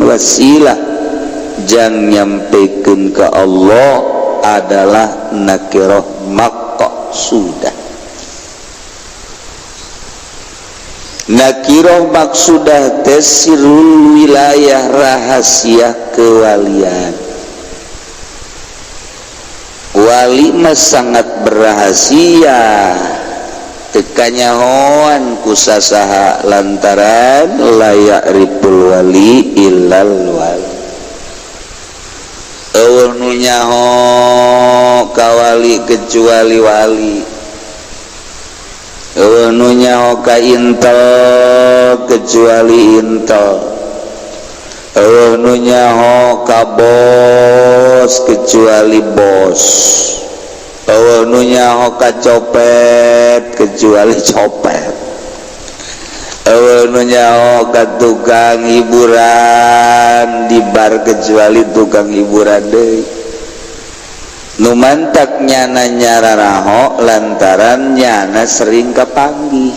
wasilah jang nyampekeun ka Allah adalah nakirah maqsudah. Nakirah maqsudah teh sirrul wilayah, rahasia kewalian. Wali mah sangat berrahasia, teu kanyahoan ku sasaha lantaran layak ripul wali illal wali. Eueuh nu nyaho ka wali kecuali wali, eueuh nu nyaho ka intel kecuali intel, eueuh nu nyaho ka bos kecuali bos, eueuh nu nyaho ka copet kecuali copet, eueuh nu nyaho ka tukang hiburan di bar kecuali tukang hiburan deui. Nu mantak nyana nyararaho lantaran nyana sering kapanggih.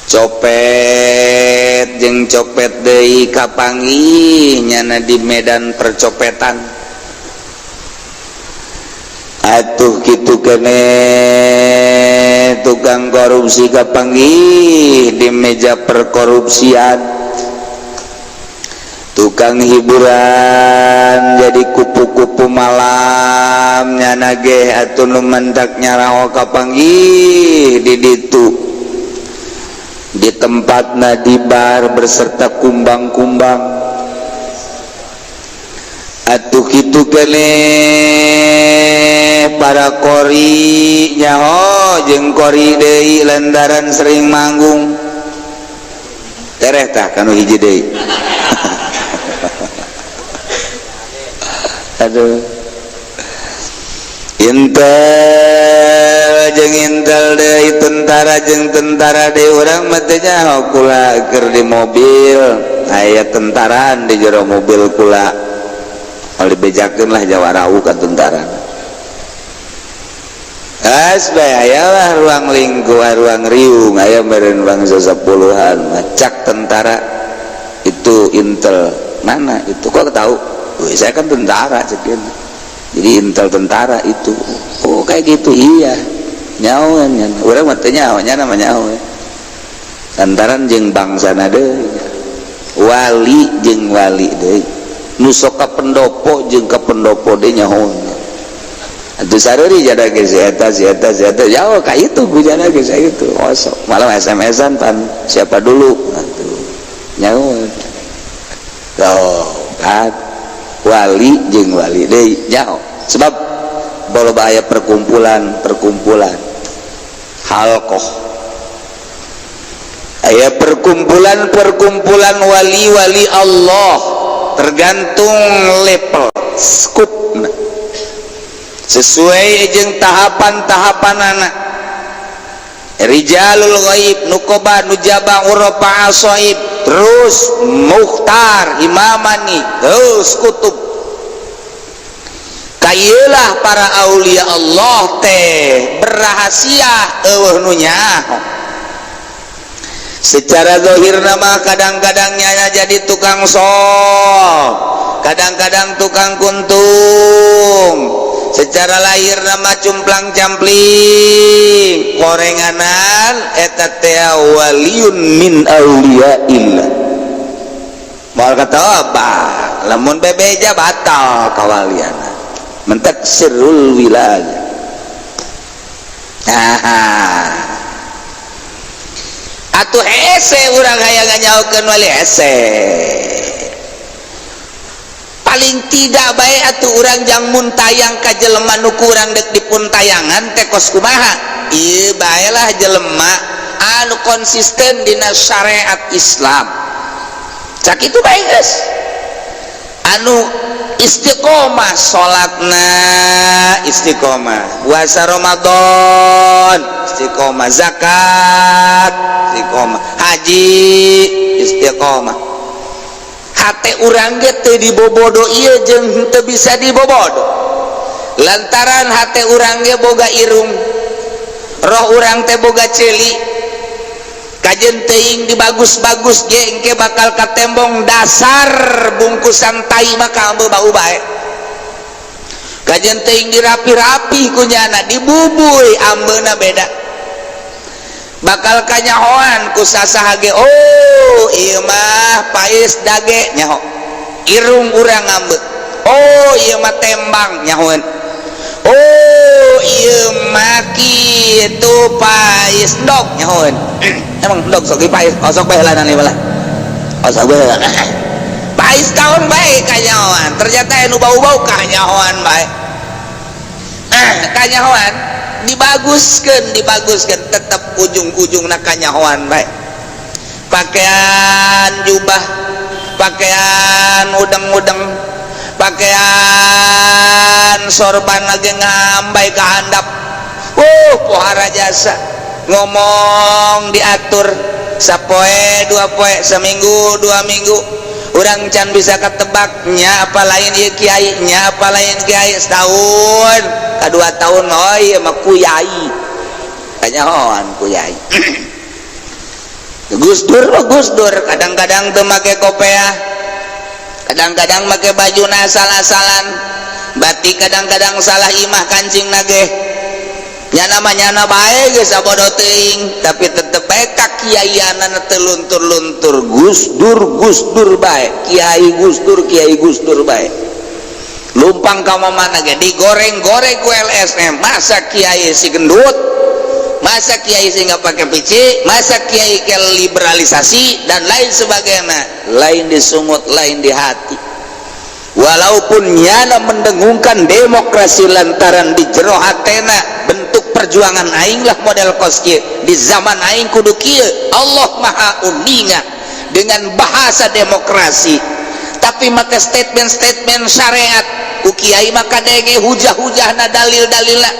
Copet jeung copet deui kapanggih nyana di medan percopetan. Atuh kitu keneh tukang korupsi kapanggih di meja perkorupsian, tukang hiburan jadi kupu-kupu malam nyana ge atuh nu mantak nyaraho kapanggih di ditu di tempatna di bar berserta kumbang-kumbang. Atuh kitu keneh para kori nyaho jeung kori deui lantaran sering manggung tereh tah kanu hiji deui. Aduh, intel jeung intel deui, tentara jeung tentara deui. Urang mah teu nyaho kula keur di mobil aya tentaraan di jero mobil kula, kalau dibejakeun lah jawarau ka tentara. As bae aya lah ruang lingkup, ruang riung aya meureun bangsa 10-an macak tentara itu intel mana itu kok tahu? Wih, saya kan tentara cekin. Jadi intel tentara itu. Oh kayak gitu, iya. Nyawa nya. Urang mah teu nyaho nya nama nyaho. Lantaran jeung bangsana deui. Wali jeung wali deui. Nu sok ka pendopo jeung ka pendopo deui nyaho. Atuh sareuri jada ge si eta si eta si eta. Jauh ka itu gujana ge sakitu. Osok. Malam SMS-an pan siapa dulu atuh. Nyaho. Tuh, kan wali jeung wali deui nyaho. Sebab loba aya perkumpulan-perkumpulan halqah, aya perkumpulan-perkumpulan wali-wali Allah tergantung level skupna sesuai jeung tahapan-tahapan anak. Rijalul ghaib, nukoba, nujaba, urafa, asoib, terus mukhtar, imamani, terus kutub. Kayelah para aulia Allah teh berrahasia eueuh nu nyaho. Secara zahir nama kadang-kadang nyana jadi tukang sol, kadang-kadang tukang kuntung, secara lahir nama cumplang campling korenganan eta teh waliun min auliaillah. Moal kata apa lamun bebeja batal kawaliana mentak sirrul wilayah. Nah, atuh hese urang hayang nganyaokeun wali hese. Paling tidak baik atuh urang jang muntayang ka jelema nu kurang dek dipuntayangan teh kos kumaha. Ieu baelah jelema anu konsisten dina syariat Islam. Sakitu bae geus. Anu istiqomah salatna, istiqomah puasa Ramadan, istiqomah zakat, istiqomah haji, istiqomah. Hate urang ge teu dibobodo ieu jeung teu bisa dibobodo. Lantaran hate urang ge boga irung, roh urang teh boga ceuli. Kajen teuing dibagus-bagus ge engke bakal katembong, dasar bungkusan tai maka ambe bau bae. Kajen teuing dirapi-rapi ku nyana, dibubuy ambeuna beda, bakal kanyahoan ku sasaha ge. Oh, ieu mah pais dage, nyaho irung urang ambe. Oh, ieu mah tembang, nyahoan. Oh, ieu mah kitu pais dog, nyahoan. Emang dog sok pais osok bae lah nih malah osok bae pais tahun bae kanyahoan. Ternyata anu bau-bau kanyahoan bae. Eh, kanyahoan dibaguskan, dibaguskan, tetap ujung-ujungna kanyahoan bae. Pakaian jubah, pakaian udeng-udeng, pakaian sorban lagi ngambai ke handap. Pohara jasa, ngomong diatur sapoe dua poe, seminggu 2 minggu orang can bisa ketebaknya apa lain ieu kiai nya, apa lain kiai. Setahun kedua tahun, oh iya mah kuyai, kanyahoan kuyai. Gus Dur mah Gus Dur, kadang-kadang teu make kopeah, kadang-kadang make baju asal-asalan batik, kadang-kadang salah imah kancing nage, nyana mah nyana bae geus, sabodo teuing, tapi tetep bae kakiaianana teu luntur-luntur. Gus Dur Gus Dur bae, Kiai Gus Dur Kiai Gus Dur bae. Lumpang ka mana ge digoreng-goreng ku LSM. Masa kiai si gendut, masa kiai sih nggak pakai PC, masa kiai ke liberalisasi dan lain sebagainya. Lain disungut, lain di hati. Walaupun nyana mendengungkan demokrasi lantaran di jero hatena bentuk perjuangan aing lah model kos kieu, di zaman aing kudu kieu. Allah Maha Uninga dengan bahasa demokrasi, tapi maka statement-statement syariat ku kiai maka denge hujah-hujahna, dalil-dalilna,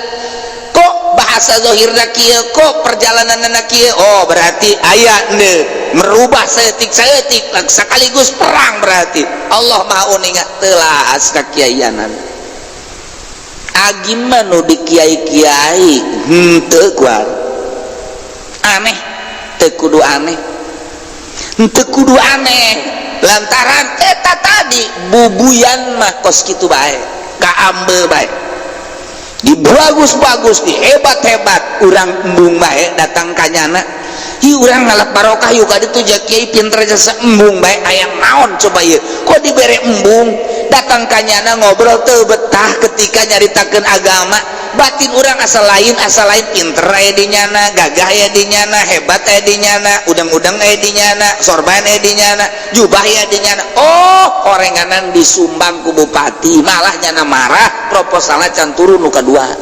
kok bahasa zahirna kieu, kok perjalananna kieu. Oh, berarti aya merubah saeutik-saeutik sekaligus perang. Berarti Allah Maha Uninga telas kakiaianan. Agim mah nu di kiai-kiai henteu kuat aneh, teu kudu aneh, henteu kudu aneh, lantaran eta tadi bubuyan mah kos kitu bae, kaambe bae, dibagus-bagus, dihebat-hebat, urang embung bae datang ka nyana. Hi, urang ngalap barokah yuk ka ditu ja kiai pinter jasa, embung bae. Aya naon coba ieu kok dibere embung? Datang ka nyana ngobrol teu betah ketika nyaritakeun agama, batin urang asal lain, asal lain. Pinter aya di nyana, gagah aya di nyana, hebat aya di nyana, udang-udang aya di nyana, sorban aya di nyana, jubah aya di nyana. Oh, orenganan disumbang ku bupati, malah nyana marah, proposalnya can turun. Nu kadua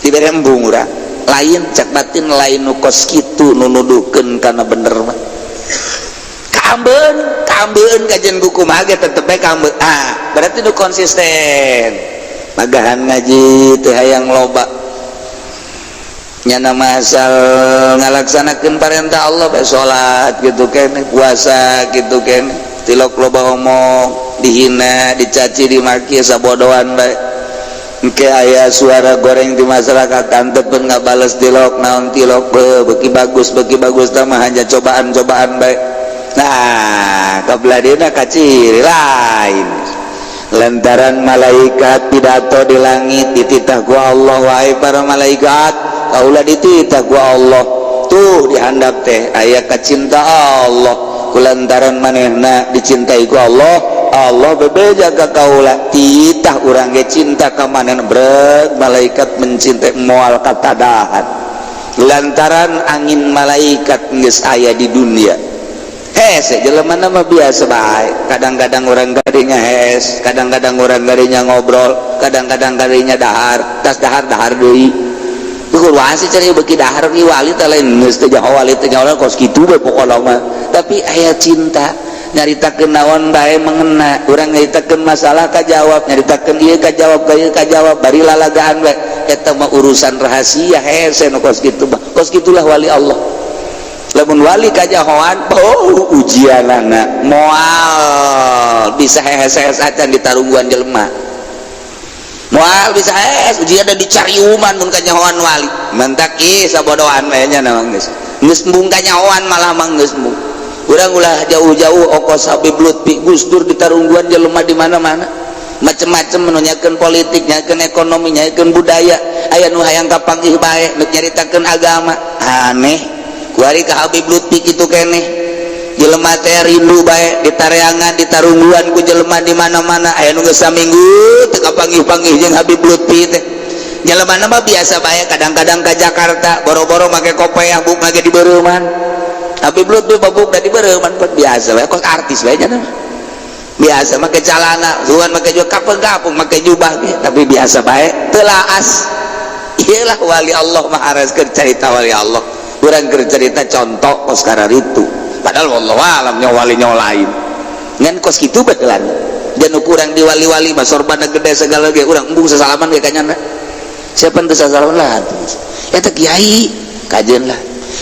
dibere embung urang. Lain cak batin, lain nu kos kitu nu nuduhkeun kana bener mah. Kaambeun, kaambeun, kajian buku mah ge tetep bae kaambeun. Ah, berarti nu konsisten magahan ngaji teu hayang loba, nyana masal ngalaksanakeun parentah Allah bae, salat gitu keneh, puasa gitu keneh, tilok loba omong, dihina, dicaci, dimaki, sabodoan bae. Engke aya suara goreng di masyarakat, antepkeun, nggak bales tilok naon tilok be, beki bagus, beki bagus mah hanya cobaan-cobaan bae. Nah, kabeladina kaciri lain lantaran malaikat pidato di langit, dititah ku Allah, wahai para malaikat, kaulah dititah ku Allah tuh dihandap teh aya kacinta Allah. Kulantaran manehna dicintai ku Allah, Allah bebeja ka kaula, titah urang ge cinta ka manehna. Brek, malaikat mencintai moal katadahan lantaran angin malaikat geus aya di dunia. Hese jelema mah biasa bae, kadang-kadang orang gadinya hes, kadang-kadang orang gadinya ngobrol, kadang-kadang gadinya dahar, tas dahar dahar deui. Ukur wasi cari beki dahar ki wali teh lain geus teh jaho wali teh nyawa kos kitu bae pokona mah. Tapi aya cinta, nyaritakeun naon bae mengena, urang nyaritakeun masalah kajawab, nyaritakeun ieu kajawab, ka ieu kajawab, bari lalagaan bae. Eta mah urusan rahasia, hese nu kos kitu mah. Kos kitulah wali Allah. Lamun wali kajahoan, oh, ujianana moal bisa hehes-hehes acan ditarungguan jelema, moal bisa hehes ujian dicariuman mun kanyahoan wali. Mentak ih, sabodoan bae nya namang geus. Geus embung kanyahoan malah mah geus embung. Urang ulah jauh-jauh, okos Habib Lutfi, Gus Dur ditarungguan, jelema di mana-mana macem-macem, menunyakeun politik, nyakeun ekonomi, nyakeun budaya, aya nu hayang kapanggih bae nu nyaritakeun agama aneh. Kuari ka Habib Lutfi kitu keneh, jelema teh rindu bae ditareangan, ditarungguan ku jelema di mana-mana. Aya nu geus saminggu teu kapanggih-panggih jeung Habib Lutfi teh. Jelema mah biasa bae, kadang-kadang ka Jakarta boro-boro make kopeah, buk lagi di beureuman. Habib Lutfi babuk di beureuman biasa bae, kos artis bae nya, biasa make calana zuan, make juga kapeng-kapung, make jubah ge, tapi biasa bae, teu laas. Iyalah, wali Allah mah haras keur carita wali Allah, urang keur cerita contoh kos itu. Padahal wallahu alam nya wali nya lain, ngan kos kitu betulan. Dan kurang di wali-wali mah sorbana gede segala ge, urang embung sesalaman ge kanyana. Siapa teu sasalaman lah eta kiai kajeun lah.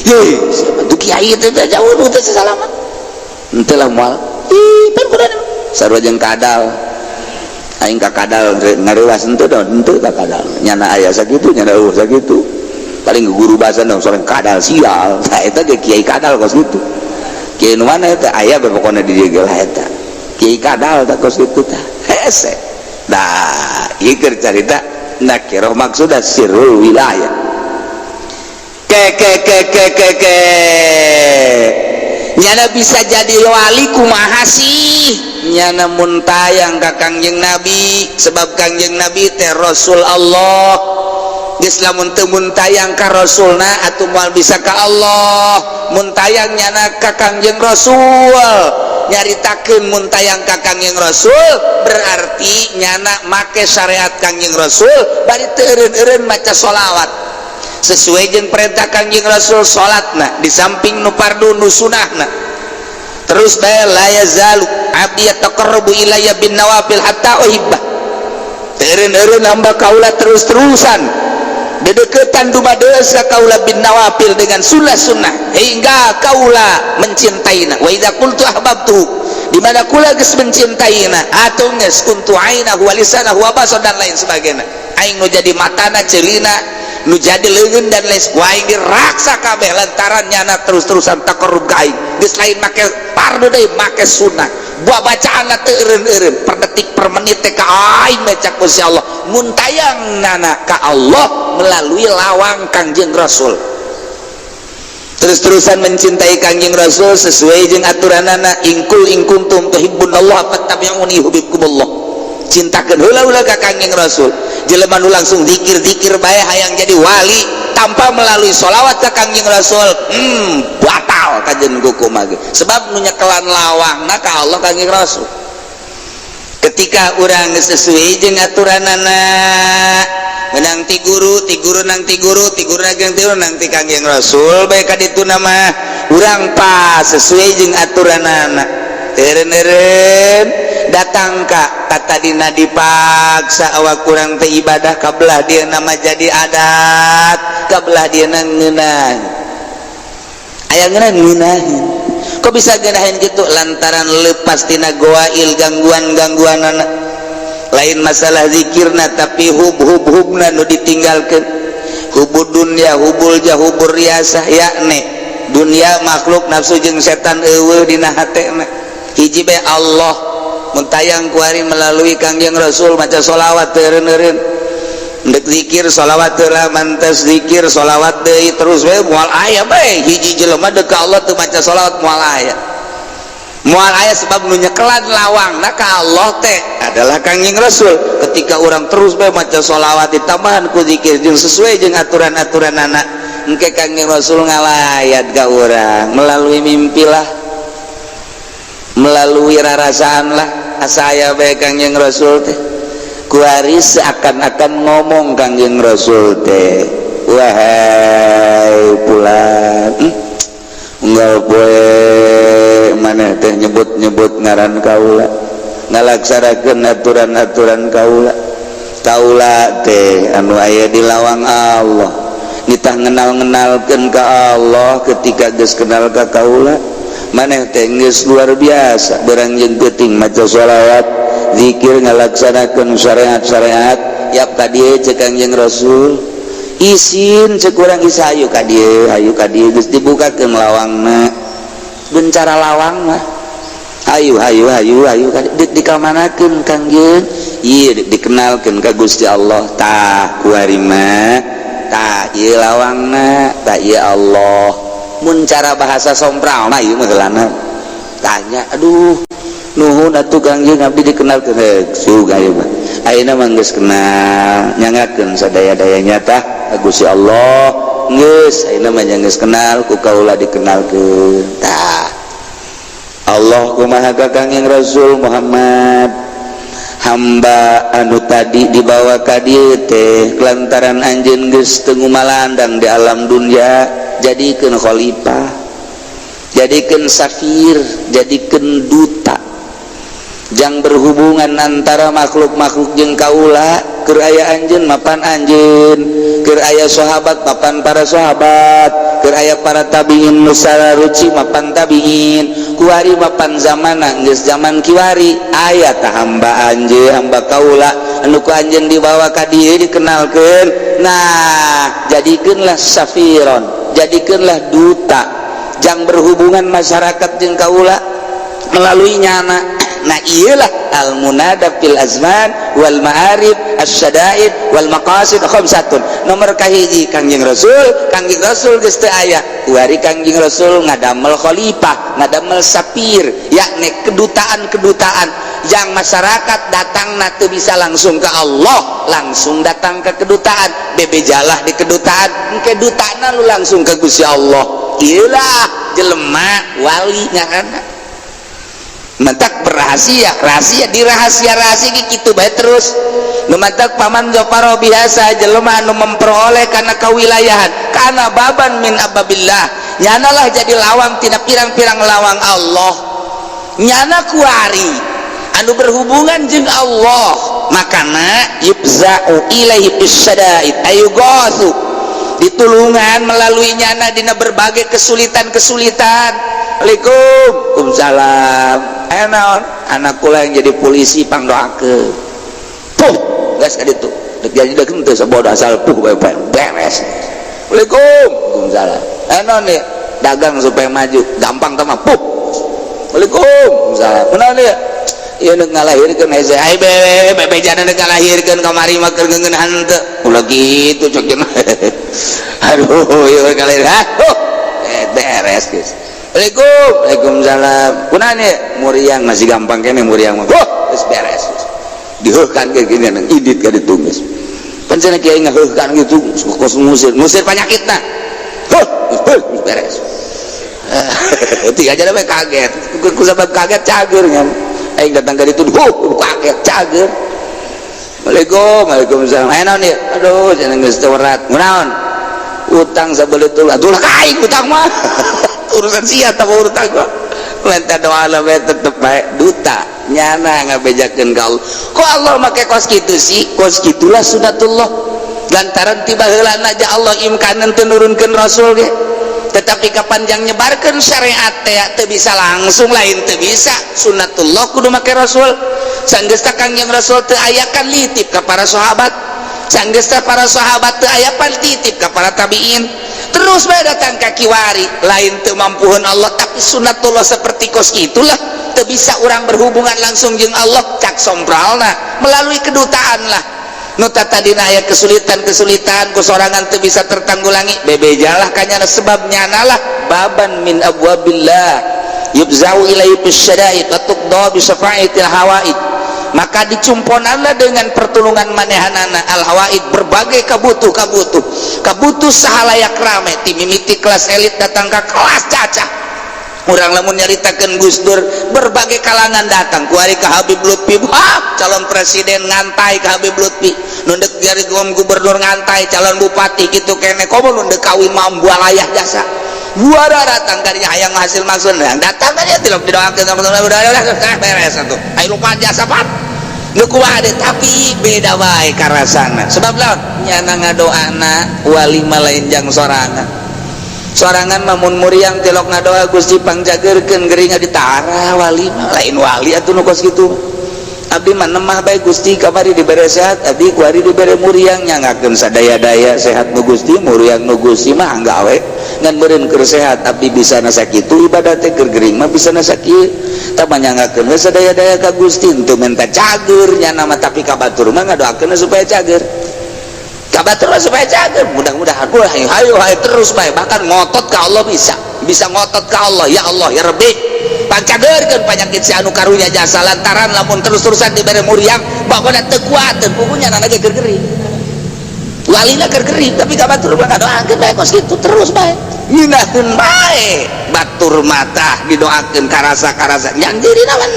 Ye, siapa tuh kiai teh jauh nu teu sasalaman? Henteu lah, moal. Ih, pan kudu sarua jeung kadal. Aing ka kadal ngarewas henteu da, henteu ka kadal nyana aya sakitu, nyana eueuh sakitu, paling guru bahasa dong soreng kadal sial. Nah, eta ge kiai kadal kos kitu. Kiai nu mana eta aya be, pokona di dieu ge lah eta kiai kadal tah kos kitu tah hese. Nah, ieu keur carita nakirah, maksudna sirrul wilayah. Ke ke ke ke ke ke nyana bisa jadi wali kumaha sih? Nyana muntayang ka Kangjeng Nabi, sebab Kangjeng Nabi teh Rasul Allah. Geus lamun teu muntayang ka Rasulna atuh moal bisa ka Allah. Muntayang nyana ka Kangjeng Rasul, nyaritakeun muntayang ka Kangjeng Rasul berarti nyana make syariat Kangjeng Rasul, bari teu eureun-eureun maca sholawat sesuai jeung perintah Kangjeng Rasul. Salatna di samping nu fardu, nu sunahna terus bae. La yazalu abdi yataqarrabu ilayya bin nawafil hatta uhibbah. Eureun-eureun hamba kaula terus-terusan dedeketan dumadeus ka kaula bin nawafil, dengan sunnah-sunnah, hingga kaula mencintaina. Wa idza qultu ahbabtu, di mana kula geus mencintaina atau geus kuntu ainahu wa lisanahu wa basar dan lain sebagainya, aing nu jadi matana, ceulina, nu jadi leungeun dan lain, ku aing diraksa kabeh lantaran nyana terus-terusan taqarrub ka aing. Geus lain make fardu deui, make sunnah, buah bacaan teu eureun-eureun, per detik per menit teh ka aing mecak Gusti Allah. Muntayang nana ka Allah melalui lawang Kangjeng Rasul, terus-terusan mencintai Kangjeng Rasul sesuai jeung aturanana. Ingkul in kuntum tuhibbunallah fattabi'uni yuhibbukumullah. Cintakeun heula ulah ka Kangjeng Rasul. Jelema nu langsung zikir-zikir bae hayang jadi wali tanpa melalui sholawat ka Kangjeng Rasul, batal kajen kumaha ge, sebab nu nyekelan lawangna ka Allah Kangjeng Rasul. Ketika urang sesuai jeung aturanana, menang ti guru, ti guru nang ti guru, ti guru nang ti guru, nang ti Kangjeng Rasul bae ka ditu nama urang pas sesuai jeung aturanana, eureun-eureun datang ka tadina dipaksa awak kurang teh ibadah, kabelah dia nama jadi adat, kabelah dia ngeunah, aya ngeunah ngeunahin. Kok bisa ngeunahin gitu? Lantaran lepas tina goail, gangguan-gangguan anak lain. Masalah zikirna, tapi hub hub hubna nu ditinggalkan, hubud dunya, hubul jah, hubur riasah, yakni dunia, makhluk, nafsu jeung setan eueuh dina hatena. Hiji bae, Allah. Mun tayang kuari melalui Kangjeng Rasul, maca sholawat teu eureun-eureun, ndek zikir sholawat heula, mantes zikir sholawat deui, terus we moal aya bae hiji jelema deuk ka Allah teu maca sholawat, moal aya, moal aya, sebab nu nyekelan lawangna ka Allah teh adalah Kangjeng Rasul. Ketika orang terus bae maca sholawat ditambahan ku zikir jeung sesuai jeung aturan-aturan anak, engke Kangjeng Rasul ngalayat ka urang melalui mimpi lah, melalui rarasaan lah. Asa aya bae Kangjeng Rasul teh kuari seakan-akan ngomong Kangjeng Rasul teh, "Wahai pulan, unggal poe maneh teh nyebut-nyebut ngaran kaula, ngalaksanakeun aturan-aturan kaula. Kaula teh anu aya di lawang Allah, nitah ngenal-ngenalkeun ka Allah. Ketika geus kenal ka kaula, maneh teh geus luar biasa, berang jeung peuting maca sholawat, zikir, ngalaksanakeun syariat-syariat." Yap, tadi cek Kangjeng Rasul. Isin cek urang isa, ayu ka dieu, ayu ka dieu. Geus dibukakeun lawangna, bencara lawang mah. Ayu, ayu, ayu, ayu ka dieu. Dikamanakeun, Kangjeng? Ieu dikenalkeun ka Gusti Allah. Tah, kuari mah, tah ieu lawangna, tah ieu Allah. Mun cara bahasa sompral mah ieu mah geulana tanya, "Aduh, nuhun atuh, Kangjeng, abdi dikenalkeun." Heug suga ieu mah. Ayeuna mah geus kenal, nyangakeun sadaya-dayanya. Tah, Gusti Allah geus, ayeuna mah geus kenal ku kaula, dikenalkeun. Tah, Allah kumaha ka Kangjeng Rasul Muhammad? Hamba anu tadi dibawa ka dieu teh lantaran anjeun geus teu ngumalandang di alam dunia, jadikeun khalifah, jadikeun safir, jadikeun duta jang berhubungan antara makhluk-makhluk jeung kaula. Keur aya anjeun mapan anjeun, keur aya sahabat mapan para sahabat, keur aya para tabiin musararuci mapan tabiin, kuari mapan zamana geus zaman kiwari. Aya tah hamba anjeun, hamba kaula anu ku anjeun dibawa ka dieu, dikenalkeun. Nah, jadikeunlah safiron, jadikeunlah duta jang berhubungan masyarakat jeung kaula melalui nyana. Nah, iyalah al munada fil azman wal ma'arif asyadaid wal maqasid khamsatun. Nomor kahiji Kangjeng Rasul. Kangjeng Rasul geus teu aya, kuari Kangjeng Rasul ngadamel khalifah, ngadamel safir, yakni kedutaan-kedutaan yang masyarakat datang na teu bisa langsung ke Allah, langsung datang ke kedutaan, bebejalah di kedutaan, kedutaan lu langsung ke Gusti Allah. Iyalah jelema wali ngaranna. Mentak berrahasia rahasia di rahasia rahasia gitu bae. Terus nu mantak faman dzofaro biasa jelema anu memperoleh karena kewilayahan, karena baban min abwabillah, nyanalah jadi lawang tina pirang-pirang lawang Allah. Nyana kuari anu berhubungan jeung Allah, makana yufza'u ilaihi bisyada'id ayughatsu, ditulungan melalui nyana dina berbagai kesulitan-kesulitan. Assalamualaikum. Waalaikumsalam. Eh, naon? Anak kula yang jadi polisi, pangdoakeun. Puh, geus ka ditu dek jadi dek teu sabodo, asal puh bae beres. Assalamualaikum. Waalaikumsalam. Eh, naon nih? Dagang supaya maju gampang teh mah. Puh. Assalamualaikum. Waalaikumsalam. Kunaon ieu? Ieu nu ngalahirkeun hese ai bebe bebejana nu ngalahirkeun kamari mah keur ngeungeun henteu ulah kitu cok cenah. Aduh, ieu ngalahir. Oh, eh, beres geus. Assalamualaikum. Waalaikumsalam. Kunaon ieu? Muriang masih gampang kene muriang mah. Oh, geus beres. Diheuhkan kayak gini, idit ka ditu geus. Pan cenah kiai ngaheuhkan gitu kos ngusir ngusir penyakitna. Huh, geus beres. Tiga aja we kaget. Ku sabab kaget cager kan. Aing datang ka ditu, huh, kaget cager. Assalamualaikum. Waalaikumsalam. Eh, naon ieu? Aduh, cenah geus teu werat. Kunaon? Utang sabeuleut. Atuh lah ka aing utang mah. Urusan sia tah utang mah. Minta doa lah tetep bae duta nyana ngabejakeun ka Allah. Kok Allah make kos kitu sih? Kos kitulah sunatullah. Lantaran tiba heula aja Allah imkanan teu nurunkeun rasul ge. Tetapi kapan jang nyebarkeun syariat teh teu bisa langsung, lain teu bisa, sunatullah kudu make rasul. Sanggeus Kangjeng Rasul teu aya kan litip ka para sahabat. Sanggeus para sahabat teu aya pan titip ka para tabiin. Terus bae datang ka kiwari. Lain teu mampuheun Allah, tapi sunatullah seperti kos itulah. Teu bisa orang berhubungan langsung jeung Allah, cak sompralna melalui kedutaan lah. Nu tadina aya kesulitan-kesulitan ku sorangan teu bisa tertanggulangi, bebejalah kanyana, sebab nyanalah baban min abwabillah yufza'u ilaihi bisyada'id wa tuqda bi syafa'atil hawaid. Maka dicumponanlah dengan pertolongan manehanana al hawaid, berbagai kabutuh kabutuh kabutuh sahalayak rame, ti mimiti kelas elit datang ke kelas cacah. Urang lamun nyaritakeun Gus Dur, berbagai kalangan datang. Kuari ka Habib Lutfi, wah, calon presiden ngantai ka Habib Lutfi, nu dek jadi gubernur ngantai, calon bupati gitu kene, komo nu dek kawin mah bualayah jasa buara datang kadinya, hayang hasil maksud datang kan ya, tilok didoakeun, udah beres atuh. Ayo lupa jasa pat nu kumaha, tapi beda bae karasana. Sebab lawan nyana ngadoana wali mah lain jang sorangan. Sorangan mamun muriang tilok ngadoa, "Gusti, pangjagerkeun gering," ditara wali mah lain wali atuh nu kos kitu. Abdi mah nemah bae Gusti, kamari dibere sehat, abdi kuari dibere muriang, nyangakeun sadaya-daya sehat nu Gusti, muriang nu Gusti mah gawe ngan meureun keur sehat abdi bisa na sakitu ibadah teh, keur gering mah bisa na sakieu. Tah, manyangakeun we sadaya-daya ka Gusti, teu menta cager nya mah, tapi ka batur mah ngadoakeun supaya cager, ka batur mah supaya cager. Mudah-mudahan, wah, hayu hayu hayu terus bae, bahkan ngotot ka Allah, bisa bisa ngotot ka Allah, ya Allah ya Rabbi, pangcagerkeun penyakit si anu karunya jasa, lantaran lamun terus-terusan dibere muriang pokoknya teu kuateun, pugunya nana ge keur gering, walina keur gering, tapi ka batur mah ngadoakeun bae kos kitu terus bae, ngeunaheun bae batur mata didoakeun karasa-karasa yang dirina mah.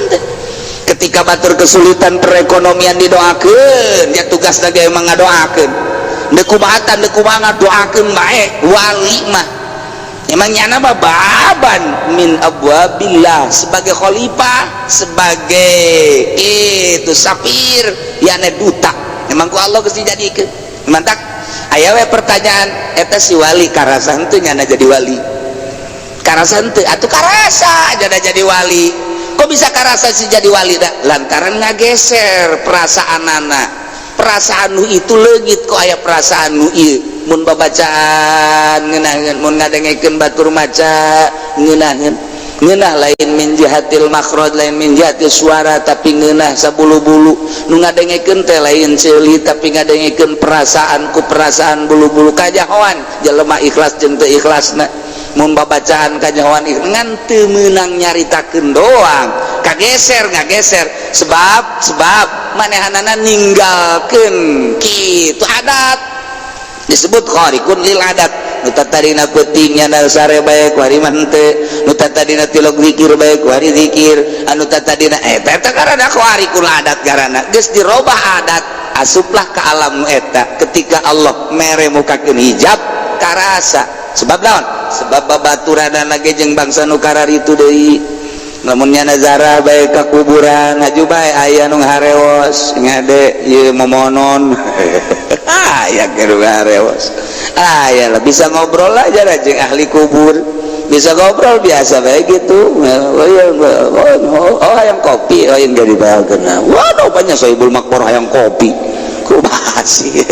Ketika batur kesulitan perekonomian didoakeun, ya tugas ge emang ngadoakeun, deuk kumahatan, deuk kumaha, doakeun bae. Wali mah emang nyana mah baban min abwabillah, sebagai khalifah, sebagai itu safir, yani duta, emang ku Allah geus dijadikeun. Mantak aya we pertanyaan, eta si wali karasa henteu nyana jadi wali? Karasa henteu atuh? Karasa jadi wali. Kok bisa karasa si jadi wali? Dah lantaran ngageser perasaan anak, perasaan nu itu leungit. Kok aya perasaan nu ieu, mun babacaan ngeunaheun, mun ngadengekeun batur maca ngeunaheun, ngeunah lain min jihatil makhraj, lain min jihatil suara, tapi ngeunah sabulu-bulu. Nu ngadengekeun teh lain ceuli, tapi ngadengekeun perasaan, ku perasaan bulu-bulu kajahoan jelema ikhlas jeung teu ikhlasna. Mun babacaan kajahoan ngan teu meunang nyaritakeun doang, kageser, ngageser, sebab sebab manehanana ninggalkeun kitu adat, disebut khariqun lil adat. Nu tadina peuting nya sare bae, kuari mah henteu. Nu tadina tilok zikir bae, kuari zikir. Anu tadina eta eta karena khariqul adat, karena geus dirobah adat, asuplah ke alam nu eta. Ketika Allah mere mukakeun hijab, karasa. Sebab naon? Sebab babaturanana ge jeung bangsa nu kararitu deui. Lamun nyana zarah bae ka kuburan, ngaju bae, aya nu harewos, ngade ieu momonon, aya keur harewos, aya lah. Bisa ngobrol aja lah jeung ahli kubur, bisa ngobrol biasa bae gitu. Oh, iya, oh, oh, hayang kopi? Oh, yang jadi dibayarkeun. Waduh, banyak sohibul makmur hayang kopi, kumaha sih?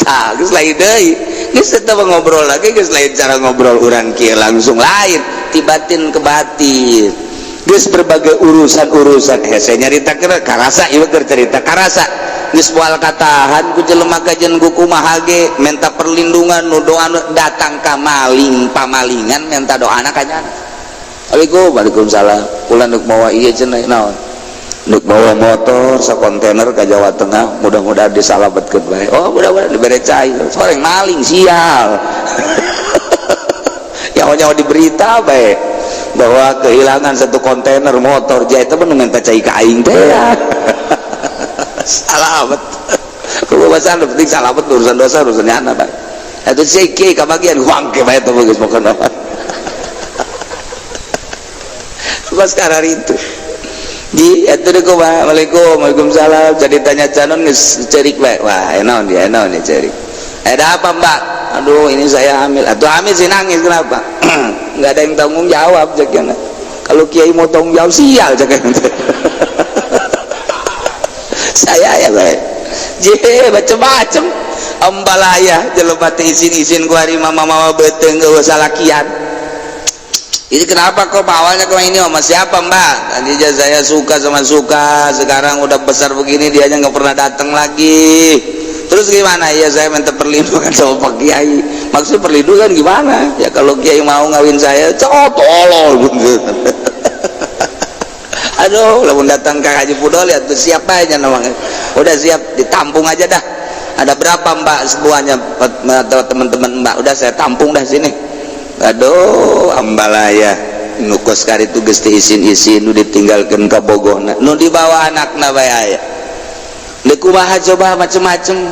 Tah, geus lain deui, geus tetep ngobrol lagi, geus lain cara ngobrol urang kieu, langsung lain ti batin ke batin. Geus berbagai urusan-urusan hese nyaritakeun karasa, ieu keur cerita karasa, geus moal katahan ku jelema kajen ku kumaha ge minta perlindungan. Nu doa datang ka maling pamalingan, minta doana ka nyana. Assalamualaikum. Waalaikumsalam. Kula nuk mawa ieu cenah. Naon? Nuk bawa motor sakontainer ke Jawa Tengah, mudah-mudahan disalametkeun bae. Oh, mudah-mudahan dibere cai. Soreng maling sial ya, nyawa di berita bae bahwa kehilangan satu kontainer motor jaya, itu minta cai ka aing teh ya. Salamet kudu bahasa penting, salamet urusan dosa urusan nyana bae. Itu sih kiai kabagian wangke bae teh, geus pokona pas sekarang itu di itu deh. Kumaha? Waalaikum. Waalaikumsalam. Jadi tanya canon geus cerik bae. Wah, naon dia, naon dia cerik? Ada apa, Mbak? Aduh, ini saya hamil. Atau hamil sih nangis kenapa? Nggak ada yang tanggung jawab cek. Kalau kiai mau tanggung jawab sial cek saya ya bae. Je macem-macem ambalaya jelema teh, izin-izin ku hari mama mama beuteung eueuh salakian. Ini kenapa kok awalnya ke ini sama siapa, Mbak? Tadi aja saya suka sama suka, sekarang udah besar begini dia aja nggak pernah datang lagi. Terus gimana? Ya saya minta perlindungan sama Pak Kiai. Maksud perlindungan gimana? Ya kalau Kiai mau ngawin saya, cowok tolol. Aduh, lamun datang ke Haji Pudol ya tuh siap aja namanya. Udah siap ditampung aja dah. Ada berapa, Mbak, semuanya atau teman-teman Mbak? Udah saya tampung dah sini. Aduh, ambalaya nu kos kari itu geus isin-isin, nu ditinggalkeun ka bogohna, nu dibawa anakna bae aya. Deuk kumaha coba, macem-macem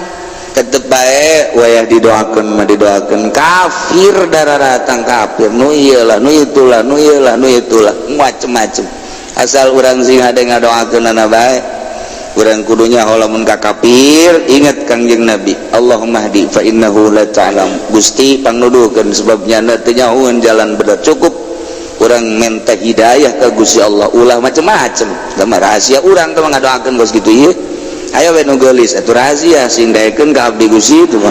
tetep bae wayah didoakeun mah didoakeun. Kafir datang kafir, nu ieu lah, nu itulah, nu ieu lah, nu itulah, macem-macem, asal urang sing hade ngadoakeun bae. Urang kudunya lamun ka kafir ingat Kangjeng Nabi, Allahumma hdi fa innahu la ta'lam. Gusti, pangnuduhkeun sebabnya teu nyahoeun jalan bener. Cukup. Urang minta hidayah ke Gusti Allah, ulah macem-macem. Sama rahasia urang teh ngadoakeun kos kitu ieu. Ayo we nu geulis atuh rahasia sing daekeun ka abdi Gusti itu mah.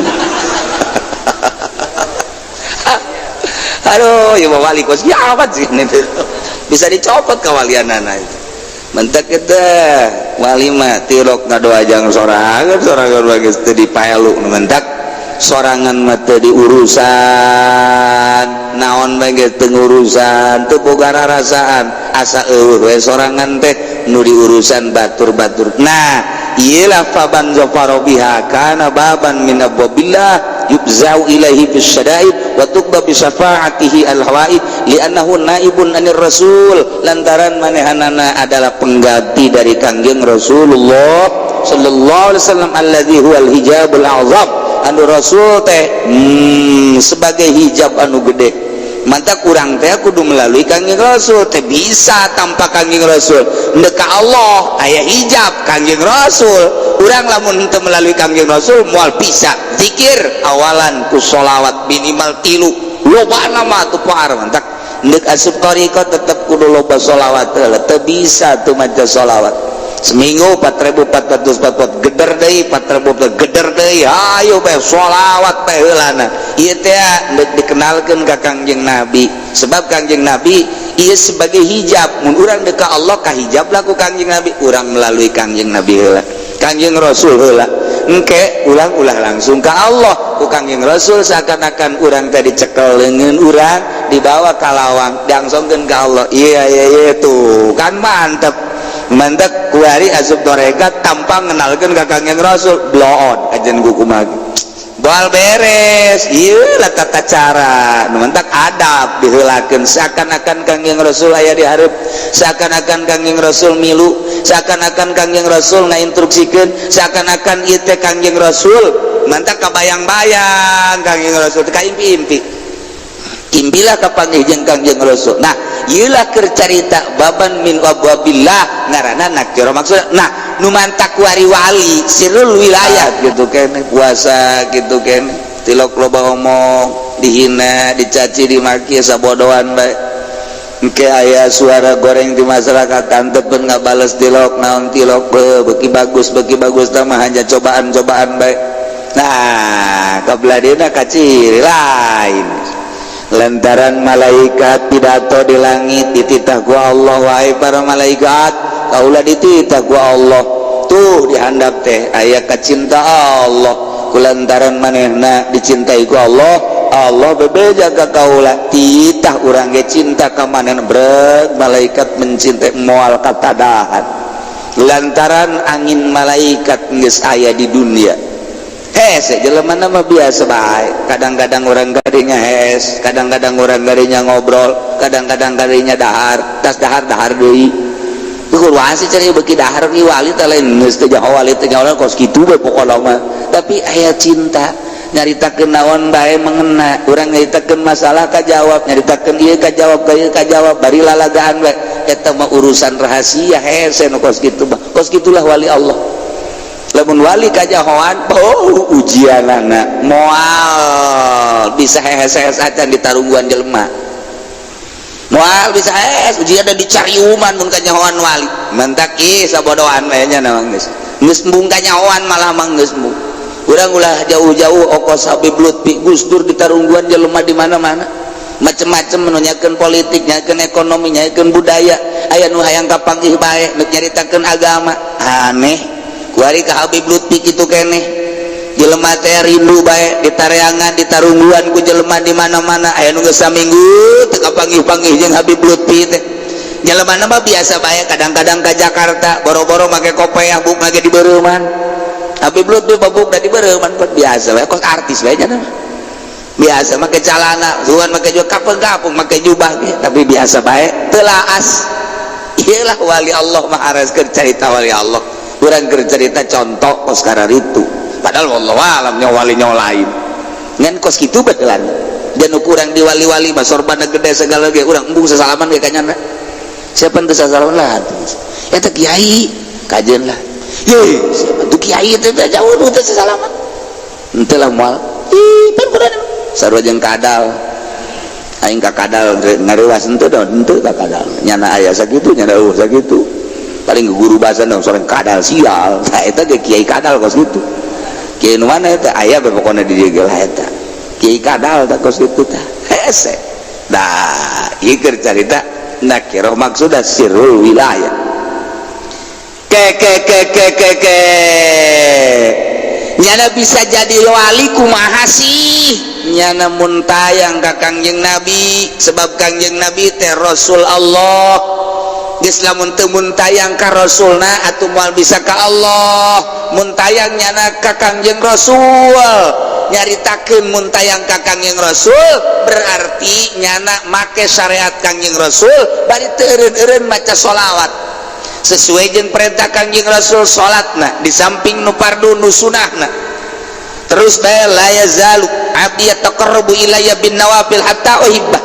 Aduh, ieu mah wali kos kiamat sih ini. Bisa dicopot kawalianana itu. Mentek kita wali mah tilok ngadoa jang sorangan, sorangan bagus teu dipaelu nu mentek sorangan mah teu diurusan naon bae geus teu ngurusan teu boga rarasaan asa eueuh we sorangan teh nu diurusan batur-batur. Nah, iyalah faban zafara biha kana baban min abwabillah yubzau ilaihi bisyadaid wa tuqda bi syafaatihi al-hawaid li'annahu naibun anir rasul, lantaran manehanana adalah pengganti dari Kangjeng Rasulullah sallallahu alaihi wasallam alladzi huwal hijabul a'zam, anu rasul teh sebagai hijab anu gede. Mantap kurang teh kudu melalui Kangjeng Rasul teh bisa tanpa Kangjeng Rasul. Ndek ka Allah aya hijab Kangjeng Rasul. Urang lamun henteu melalui Kangjeng Rasul moal bisa. Zikir awalan ku sholawat minimal 3. Lobana mah atuh par mantak. Ndek asup thariqah tetep kudu loba sholawat heula. Teu bisa teu maca sholawat. Seminggu 4444 geder deui 4000 geder deui ayo bae sholawat bae heulana. Ieu teh ndek dikenalkeun ka Kangjeng Nabi. Sebab Kangjeng Nabi ieu sebagai hijab. Mun urang deuk ka Allah ka hijab lah ku Kangjeng Nabi. Urang melalui Kangjeng Nabi heula. Kangjeng Rasul heula. Engke ulang ulah langsung ka Allah ku Kangjeng Rasul seakan-akan urang teh dicekel leungeun urang dibawa ka lawang diangsongkeun ka Allah. Iya iya iya tuh kan mantep. Mantep kuari asup tarekat tanpa ngenalkeun ka Kangjeng Rasul bloon ajen ku kumaha. Boal beres ieu lah tata cara. Nu mantak adab diheulakeun seakan-akan Kangjeng Rasul aya di hareup, seakan-akan Kangjeng Rasul milu, seakan-akan Kangjeng Rasul ngainstruksikeun, seakan-akan ieu teh Kangjeng Rasul. Mantak kabayang-bayang Kangjeng Rasul teh kaimpi-impi. Impilah kapanggih jeung Kangjeng Rasul. Nah, ieulah keur carita baban min abwabillah ngaranna nakira maksudna. Nah, nu mantak wari wali sirrul wilayah gitu kene puasa gitu kene tilok loba omong dihina dicaci dimaki sabodoan bae. Engke aya suara goreng di masyarakat antepkeun ngabales tilok naon tilok beuki bagus tah mah hanya cobaan-cobaan bae. Nah, kabeladina kaciri lain. Lantaran malaikat pidato di langit dititah ku Allah, wahai para malaikat kaulah dititah ku Allah. Tuh dihandap teh aya kacinta Allah, kulantaran manehna dicintai ku Allah, Allah bebeja ka kaula titah urang ge cinta ka manehna. Breg malaikat mencintai moal katadahan lantaran angin malaikat geus aya di dunia. Hese jelema mah biasa bae, kadang-kadang orang gadinya hes, kadang-kadang orang gadinya ngobrol, kadang-kadang gadinya dahar, tas dahar-dahar deui. Ukur wasi cari beuki dahar ki wali teh lain geus teu jaho wali teh nyaho kos kitu bae pokona mah. Tapi aya cinta, nyaritakeun naon bae mengena, urang nyaritakeun masalah kajawab, nyaritakeun ieu kajawab, ka ieu kajawab, bari lalagaan bae. Eta mah urusan rahasia hese nu kos kitu mah. Kos kitulah wali Allah. Lamun wali kajahoan, oh ujianana moal bisa hehes-hehes acan ditarungguan jelema. Moal bisa hehes ujian dan dicariuman mun kanyahoan wali. Mantak ih sabodoan we nya mah geus. Geus embung kanyahoan malah mah geus embung. Urang ulah jauh-jauh okos Habib Lutfi Gus Dur ditarungguan jelema di mana-mana. Macem-macem menunyakeun politik, nyakeun ekonomi, nyakeun budaya. Aya nu hayang kapanggih bae nu nyaritakeun agama. Aneh. Kuari ka Habib Lutfi kitu keneh. Jelema teh rindu bae ditareangan, ditarungguan ku jelema di mana-mana. Aya nu geus saminggu teu kapanggih-panggih jeung Habib Lutfi teh. Jelema mah biasa bae kadang-kadang ka Jakarta boro-boro make kopeah buk lagi di beureuman. Habib Lutfi babuk da di beureuman biasa bae kos artis bae nya mah. Biasa make calana, sugan make juga kapeng-kapung make jubah ge, tapi biasa bae teu laas. Iyalah wali Allah mah aras keur carita wali Allah. Urang keur cerita contoh kos kararitu. Padahal wallahu alam nya wali nya lain. Ngan kos kitu betelan. Dan urang di wali-wali mah sorbana gede segala ge urang embung sasalaman ge kanyana. Siapa teu sasalaman lah. Eta kiai kajeun lah. Ye, siapa tuh kiai teh jauh nu teu sasalaman. Henteu lah moal. Ih, pan kudu sarua jeung kadal. Aing ka kadal ngarewas henteu da henteu ka kadal. Nyana aya sakitu, nyana eueuh sakitu. Paling guru bahasa dong soreng kadal sial. Tah, eta ge kiai kadal kos kitu. Kiai nu mana eta aya be, pokona di dieu ge lah eta. Kiai kadal tah kos kitu tah. Hese. Dah, ieu keur carita nakirah maksudna sirrul wilayah. Ke ke ke ke ke ke. Nyana bisa jadi wali kumaha sih? Nyana mun tayang ka Kangjeng Nabi, sebab Kangjeng Nabi teh Rasul Allah. Geus lamun teu mun tayang ka Rasulna atuh moal bisa ka Allah. Mun tayang nyana ka Kangjeng Rasul, nyaritakeun mun tayang ka Kangjeng Rasul berarti nyana make syariat Kangjeng Rasul, bari teu eureun-eureun maca sholawat sesuai jeung perintah Kangjeng Rasul. Salatna di samping nu fardu, nu sunahna terus bae. La yazalu abdi yataqarrabu ilayya bin nawafil hatta uhibbah.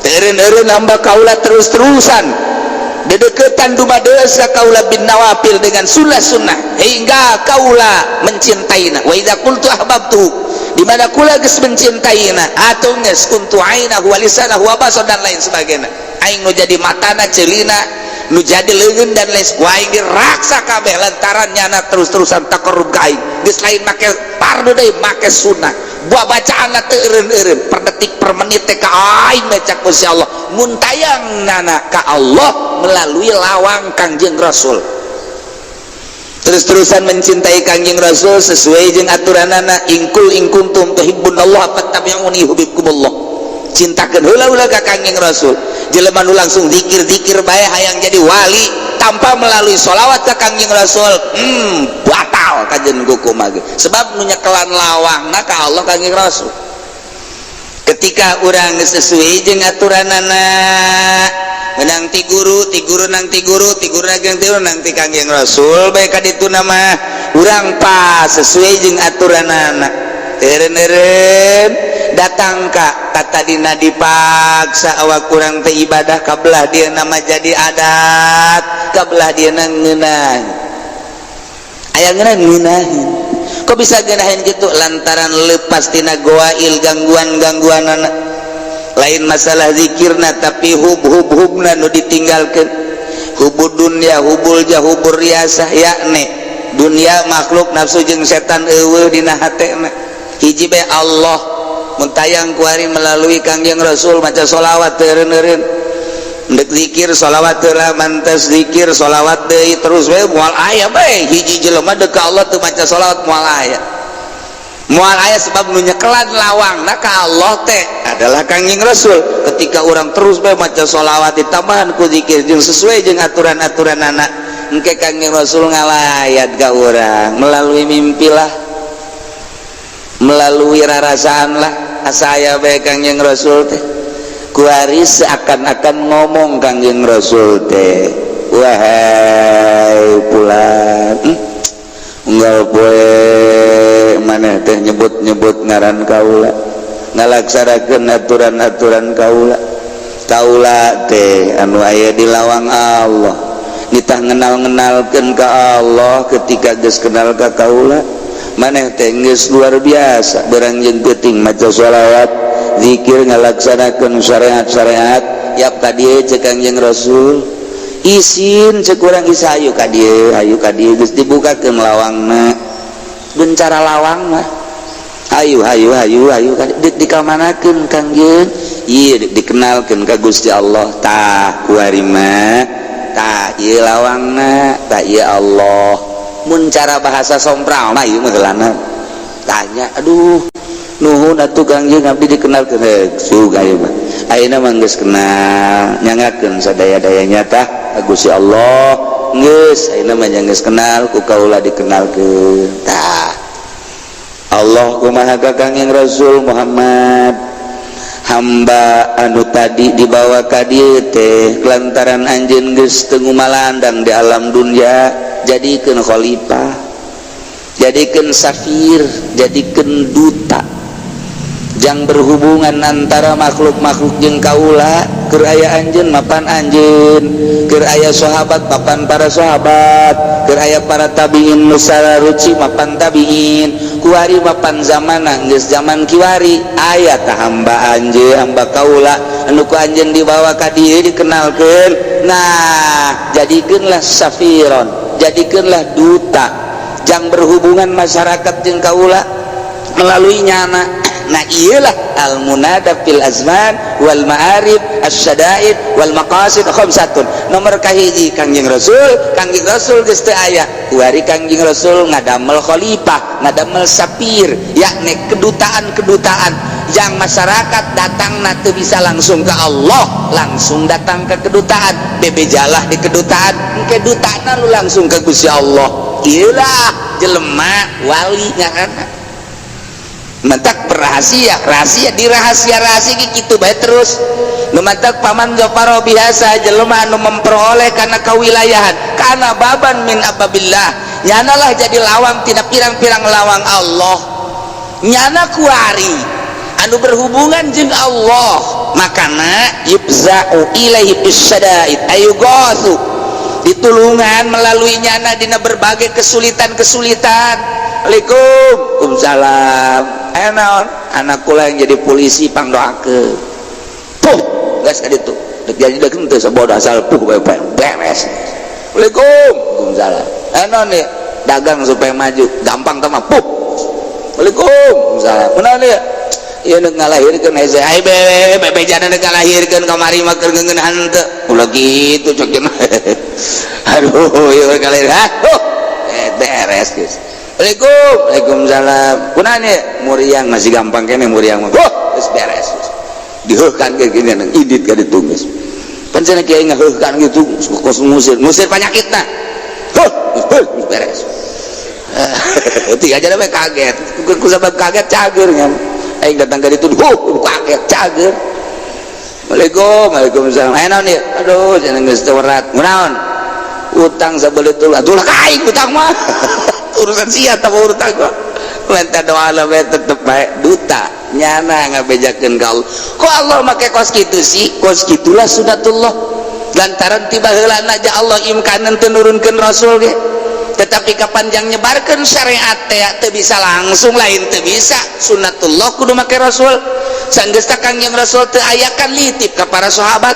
Teu eureun-eureun hamba kaula terus-terusan dedeketan dumadeus ka kaula bin nawafil, dengan sunnah-sunnah, hingga kaula mencintaina. Wa idza qultu ahbabtuhu, di mana kula geus mencintaina atau geus kuntu ainahu wa lisanahu wa basar dan lain sebagainya. Aing nu jadi matana, ceulina, nu jadi leungeun dan lain. Ku aing diraksa kabeh lantaran nyana terus-terusan taqarrub ka aing. Geus lain make fardu deui, make sunnah. Buah bacaan teu eureun-eureun per detik per menit teh ka aing cak Gusti Allah. Mun tayang nana ka Allah melalui lawang Kangjeng Rasul, terus-terusan mencintai Kangjeng Rasul sesuai jeung aturanana. Ingkul in kuntum tuhibbunallah fattabi'uni yuhibbukumullah. Cintakeun heula heula ka Kangjeng Rasul. Jelema nu langsung zikir-zikir bae hayang jadi wali tanpa melalui sholawat ka Kangjeng Rasul, batal kajen hukum ge, sebab nu nyekelan lawangna ka Allah Kangjeng Rasul. Ketika urang sesuai jeung aturanana, menang ti guru, ti guru nang ti guru, ti guru nang ti guru, nang ti Kangjeng Rasul bae ka ditu nama urang pas sesuai jeung aturanana, eureun-eureun datang ka katadina dipaksa awak kurang teh ibadah, kabelah dia nama jadi adat, kabelah dia ngeunah aya ngeunah ngeunahin. Kok bisa ngeunahin gitu? Lantaran lepas tina goail, gangguan-gangguan anak lain. Masalah zikirna, tapi hub hub hubna nu ditinggalkan, hubud dunya, hubul jah, hubur riasah, yakni dunia, makhluk, nafsu jeung setan eueuh dina hatena. Hiji bae, Allah. Mun tayang kuari melalui Kangjeng Rasul, maca sholawat teu eureun-eureun, ndek zikir sholawat heula, mantes zikir sholawat deui, terus we moal aya bae hiji jelema deuk ka Allah teu maca sholawat. Moal aya, moal aya, sebab nu nyekelan lawangna ka Allah teh adalah Kangjeng Rasul. Ketika orang terus bae maca sholawat ditambahan ku zikir jeung sesuai jeung aturan-aturan anak, engke Kangjeng Rasul ngalayat ka urang melalui mimpi lah, melalui rarasaan lah. Asa aya bae Kangjeng Rasul teh kuari seakan-akan ngomong Kangjeng Rasul teh, "Wahai pulan, unggal poe maneh teh nyebut-nyebut ngaran kaula, ngalaksanakeun aturan-aturan kaula. Kaula teh anu aya di lawang Allah, nitah ngenal-ngenalkeun ka Allah. Ketika geus kenal ka kaula, maneh teh geus luar biasa. Berang jeung peuting maca sholawat, zikir, ngalaksanakeun syariat-syariat. Yap ka dieu," cek Kangjeng Rasul. "Isin," cek urang, "isa ayu ka dieu, ayu ka dieu." Geus dibukakeun lawangna, bencara lawang mah, "Ayu, ayu, ayu, ayu." Dek dikamanakeun, Kangjeng? Ieu dek dikenalkeun ka Gusti Allah. Tah, kuari mah tah ieu lawangna, tah ieu Allah. Mun cara bahasa sompral mah ieu mah geulana tanya, "Aduh, nuhun atuh Kangjeng, abdi dikenalkeun." Heuh, suga ieu mah ayeuna mah geus kenal, nyangakeun sadaya-dayanya tah Gusti Allah. Geus ayeuna mah geus kenal ku kaula, dikenalkeun tah Allah kumaha ka Kangjeng Rasul Muhammad. Hamba anu tadi dibawa ka dieu teh lantaran anjeun geus teu ngumalandang di alam dunia, jadikeun khalifah, jadikeun safir, jadikeun duta jang berhubungan antara makhluk-makhluk jeung kaula. Keur aya anjeun mapan anjeun, keur aya sahabat mapan para sahabat, keur aya para tabiin nu saruci mapan tabiin. Kuari papan zamana geus zaman kiwari, aya tah hamba anjeun, hamba kaula anu ku anjeun dibawa ka dieu, dikenalkeun. Nah, jadikeunlah safiron, jadikeunlah duta jang berhubungan masyarakat jeung kaula melalui nyana. Nah, iyalah al munada fil azman wal ma'arib asyadaid wal maqasid khamsatun. Nomor kahiji Kangjeng Rasul. Kangjeng Rasul geus teu aya kuari, Kangjeng Rasul ngadamel khalifah, ngadamel safir, yakni kedutaan-kedutaan yang masyarakat datang teu bisa langsung ke Allah, langsung datang ke kedutaan, bebejalah di kedutaan, kedutaan lu langsung ke Gusti Allah. Iyalah jelema wali ngaranna. Mentak rahasia rahasia di rahasia rahasia gitu bae terus. Nu mantak paman joparo biasa jelema anu memperoleh karena kewilayahan, karena baban min abwabillah, nyanalah jadi lawang tidak pirang-pirang lawang Allah. Nyana kuari anu berhubungan jeung Allah, makana yufza'u ilaihi bisyadaid ayughatsu, ditulungan melalui nyana dina berbagai kesulitan-kesulitan. Assalamualaikum. Waalaikumsalam. Eh, naon? Anak kula yang jadi polisi, pangdoakeun. Puh, geus ka ditu dek jadi dek henteu, sabodo asal puh bae beres. Assalamualaikum. Waalaikumsalam. Eh, naon nih? Dagang supaya maju gampang tah mah. Puh. Assalamualaikum. Waalaikumsalam. Kunaon ieu? Ieu nu ngalahirkeun hese ai bebe bebejana nu ngalahirkeun kamari mah keur ngeuneuhan teu ulah kitu cek. Aduh, ieu ngalahir. Hah, eh, beres geus. Assalamualaikum. Waalaikumsalam. Kunaon ieu? Muriang masih gampang kene muriang mah. Oh, geus beres. Diheuhkan ke gini, indit ka ditu geus. Pan cenah kiai ngaheuhkan gitu kos ngusir, ngusir penyakitna. Huh, geus beres. Tiga aja we kaget. Ku sabab kaget cager nya. Aing datang ka ditu, huh, kaget cager. Assalamualaikum. Waalaikumsalam. Eh, naon ieu? Aduh, cenah geus teu werat. Kunaon? Utang sabelit ulah. Atuh lah ka aing utang mah. Urusan sia tah utang mah. Minta doa lah tetep baik duta nyana ngabejakeun ka Allah. Kok Allah make kos kitu sih? Kos kitulah sunatullah. Lantaran tiba heulana aja Allah imkanan teu nurunkeun rasul ge. Tetapi kapan yang nyebarkeun syariat teh teu bisa langsung, lain teu bisa, sunatullah kudu make rasul. Sanggeus Kangjeng Rasul teu aya kan litip ka para sahabat.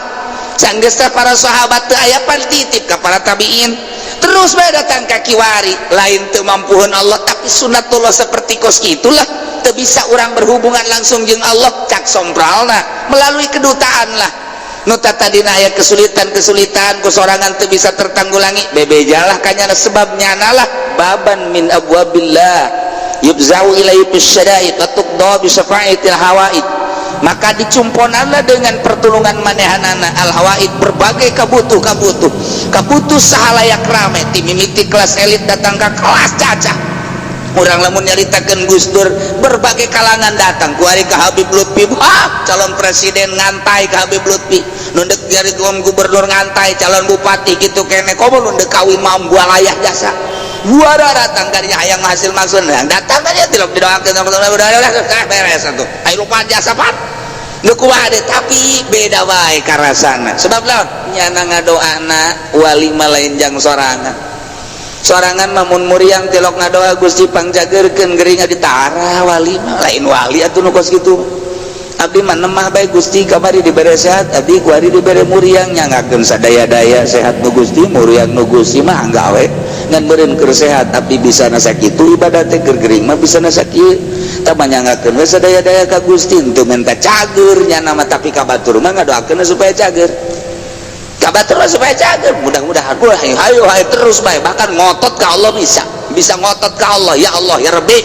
Sanggeus para sahabat teu aya pan titip ka para tabiin. Terus bae datang ka kiwari, lain teu mampuheun Allah, tapi sunatullah seperti kos itulah, teu bisa orang berhubungan langsung jeung Allah, cak sompralna melalui kedutaan lah. Nu tadina aya kesulitan-kesulitan ku sorangan teu bisa tertanggulangi, bebejalah kanyana sebab nyana lah baban min abwabillah yufza'u ilaihi bisyadaid wa tuqda bi syafa'atil hawaid. Maka dicumponanlah dengan pertolongan manehanana al hawaid, berbagai kabutuh kabutuh kabutuh sahalayak rame, ti mimiti kelas elit datang ke kelas cacah. Urang lamun nyaritakeun Gus Dur, berbagai kalangan datang kuari ka Habib Lutfi. Ah, calon presiden ngantai ka Habib Lutfi, nu dek jadi gubernur ngantai, calon bupati gitu kene, komo nu dek kawin mau layah jasa buara datang kadinya, hayang hasil maksud yang datang kan ya tilok didoakeun, udah beres atuh, ayo lupa jasa pan nu kumaha. Tapi beda wae karasana, sebab laon? Nyana ngadoana wali mah lain jang sorangan. Sorangan mah mun muriang tilok ngadoa, "Gusti, pangjagerkeun gering," ditara. Wali mah lain, wali atuh nu kos kitu. Abdi mah nemah bae, Gusti, kamari dibere sehat, abdi kuari dibere muriang, nyangakeun sadaya-daya sehat nu Gusti, muriang nu Gusti mah gawe ngan meureun keur sehat abdi bisa nasa kitu ibadah teh, keur gering mah bisa nasa kieu, tah manyanggakeun we sadaya-daya ka Gusti, teu minta cager nyana mah. Tapi ka batur mah ngadoakeun supaya cager, ka batur mah supaya cager, mudah-mudahan. Wah, hayu hayu hayu terus bae, bahkan ngotot ka Allah, bisa bisa ngotot ka Allah, "Ya Allah, ya Rabbi,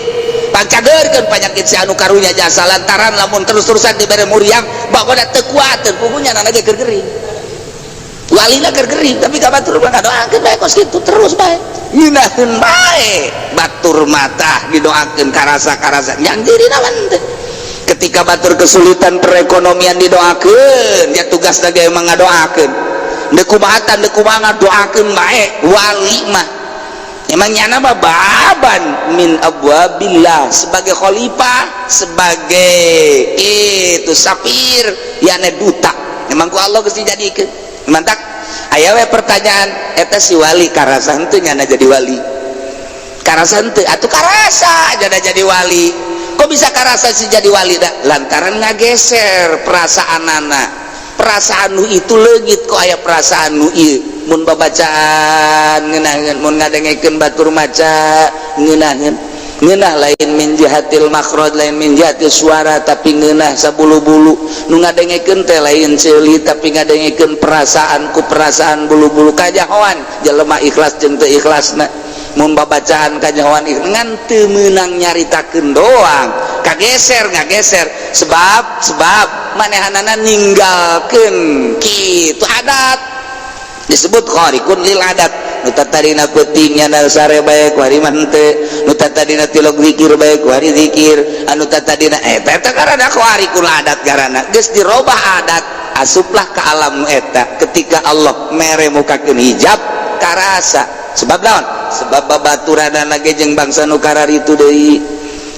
pangcagerkeun penyakit si anu karunya jasa," lantaran lamun terus-terusan dibere muriang bagoda teu kuateun, pugunya nana ge keur gering, walina keur gering, tapi ka batur mah ngadoakeun bae kos kitu terus bae, ngeunaheun bae batur mata didoakeun karasa-karasa yang diri nawan teh. Ketika batur kesulitan perekonomian didoakeun, ya tugas lagi emang ngadoakeun, deuk kumahatan, deuk kumaha, ngadoakeun bae. Wali mah emang nyana mah baban min abwabillah sebagai khalifah, sebagai itu safir, yakni duta, emang ku Allah geus dijadikeun. Mantak aya we pertanyaan, eta si wali karasa henteu nyana jadi wali? Karasa henteu atuh? Karasa jadi wali. Kok bisa karasa sih jadi wali? Dah lantaran ngageser perasaan anak, perasaan nu itu leungit. Kok aya perasaan nu ieu? Mun babacaan ngeunaheun, mun ngadengekeun batur maca ngeunaheun. Ngeunah lain min jihatil makhraj, lain min jihatil suara, tapi ngeunah sabulu-bulu. Nu ngadengekeun teh lain ceuli, tapi ngadengekeun perasaan ku perasaan bulu-bulu. Kajahoan jelema ikhlas jeung teu ikhlasna. Mun babacaan kajahoan ngan teu meunang nyaritakeun doang, kageser, ngageser. Sebab sebab manehanana ninggalkeun kitu adat, disebut khariqun lil adat. Nu tadina peuting nyana sare bae, kuari mah henteu. Nu tadina tilok zikir bae, kuari zikir. Anu tadina eta eta karena khariqul adat, karena geus dirobah adat, asuplah ke alam nu eta. Ketika Allah mere mukakeun hijab, karasa. Sebab naon? Sebab babaturanana ge jeung bangsa nu kararitu deui.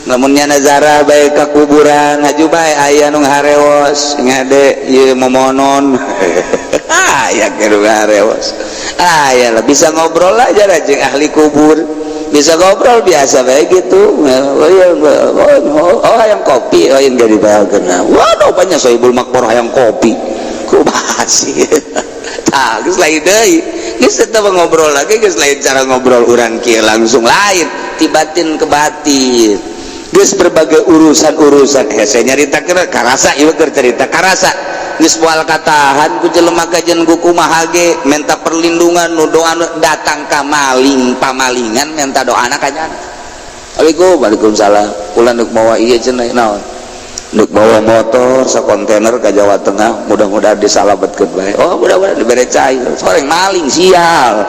Lamun nyana zarah bae ka kuburan, haju bae aya nu harewos ngade ieu momonon, aya nu harewos, aya lah. Bisa ngobrol aja jeung ahli kubur, bisa ngobrol biasa bae gitu. Oh iya, oh, hayang kopi? Oh, yang jadi dibayarkeun. Waduh, banyak sohibul makbor hayang kopi, kumaha sih? Tah, geus lain deui, geus tetep ngobrol lagi, geus lain cara ngobrol urang kieu, langsung lain ti batin ke batin. Geus berbagai urusan-urusan hese nyaritakeun karasa. Ieu keur cerita karasa, geus moal katahan ku jelema kajen ku kumaha ge minta perlindungan. Nu doa datang ka maling pamalingan, minta doana ka nyana. Assalamualaikum. Waalaikumsalam. Kula nuk mawa ieu cenah. Naon? Nuk bawa motor sakontainer ke Jawa Tengah, mudah-mudahan disalametkeun bae. Oh, mudah-mudahan dibere cai. Soreng maling sial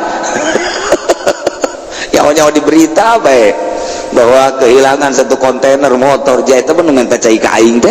ya, nyawa di berita bae bahwa kehilangan satu kontainer motor. Jaya itu minta cai ka aing teh.